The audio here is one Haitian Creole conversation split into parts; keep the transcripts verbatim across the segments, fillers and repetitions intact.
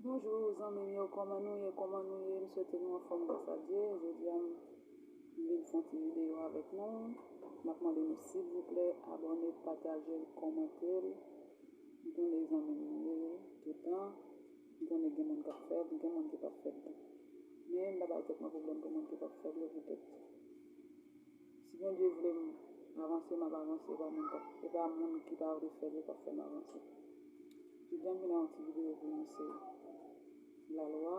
Bonjou zanmi m yo, kòman nou ye, kòman nou ye? M swete nou anfòm gras a Dye. Jodi a m vin fè yon ti videyo avèk nou. M ap mande nou silvouplè abòne, pataje l, kòmante l. M konnen zanmi m nou ye toutan. M konnen gen moun k ap fè l, gen moun ki p ap fè l tou. Men m pa bay tèt mwen pwoblèm pou moun ki p ap fè l yo poutèt si Bondye vle m avanse, m ap avanse, e pa moun k ap, e pa moun ki pa vle fè l yo k ap fè m avanse. Jodi a m vin ak yon ti videyo pou nou, se lalwa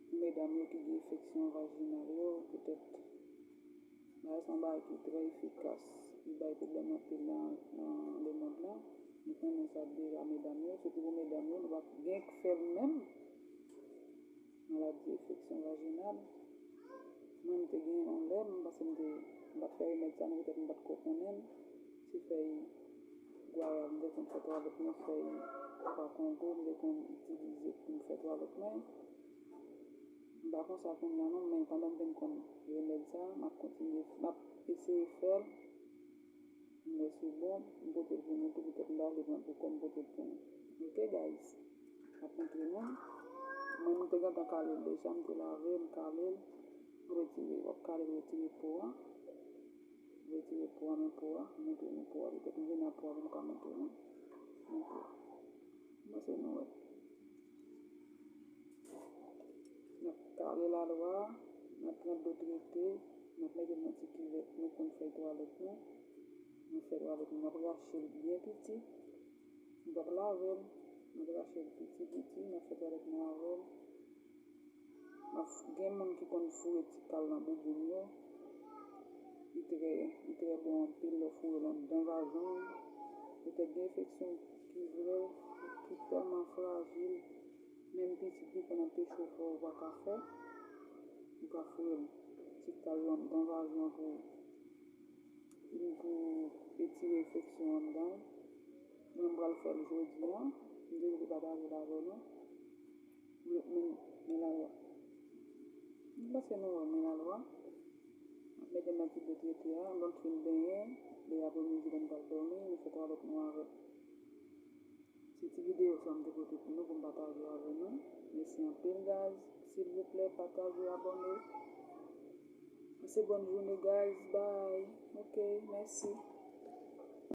pou medam yo ki gen enfeksyon vajinal yo, poutèt bagay sa yon bagay ki trè efikas, li bay pwoblèm anpil nan, nan lemonn lan. Nou konnen sa deja, medam yo, sitou pou medam yo, nou pa gen k fè l menm. Maladi enfeksyon vajinal. Mwen, m te gen yon lè, m panse m te, m pa t fè remèd sa non, poutèt m pa t ko konnen l. Se fèy gwayab, m te konn fè twalèt mwen, fèy pwa kongo, m te konn itilize pou m fè twalèt mwen. M pa konsa kounye a non, men pandan m te konn remèd sa, m ap kontinye, m ap eseye fè l. M wè si w bon, m pote l pou nou tou, poutèt m pa vle pran l pou kò m, pote l pou nou. Ok, guys? M ap montre nou. Mwen, m te gentan kale l deja, m te lave, m kale l. M retire, w ap kale l, retire po a. M retire po a, men po a, m montre nou po a, poutèt m vin ak po a pou m ka montre nou. Men po a. M panse nou wè. N ap kale lalwa, n ap pran dlo trete, n ap mete l nan ti kivèt nou pou n fè twalèt nou. Nou fè twalèt nou, n ap rache l byen piti. Nou p ap lave l, n ap rache l piti piti, n ap fè twalèt nou avè l. N ap, gen moun ki konn foure ti kal nan bouboun yo. Li trè, li trè bon anpil lè w foure l anndan vajan w. Poutèt gen enfeksyon ki vre, ki tèlman frajil, menm pitit li konn anpeche w fè, ou pa ka fè. Ou ka foure l ti kal yo anndan vajan pou, pou etire enfeksyon anndan. Mwen, m pral fè l jodi a. M te vle pataje l avè nou. Men, men lalwa. M panse nou wè, men lalwa. M ap mete nan ti dlo trete a, lè m fin benyen, lè apremidi lè m pral dòmi, nou fè twalèt nou avè l. Se ti videyo sa m te pote pou nou, pou m pataje avè nou. Mèsi anpil, guys. Silvouplè, pataje, abòne. Pase bòn jounen, guys. Bye. Ok, mèsi.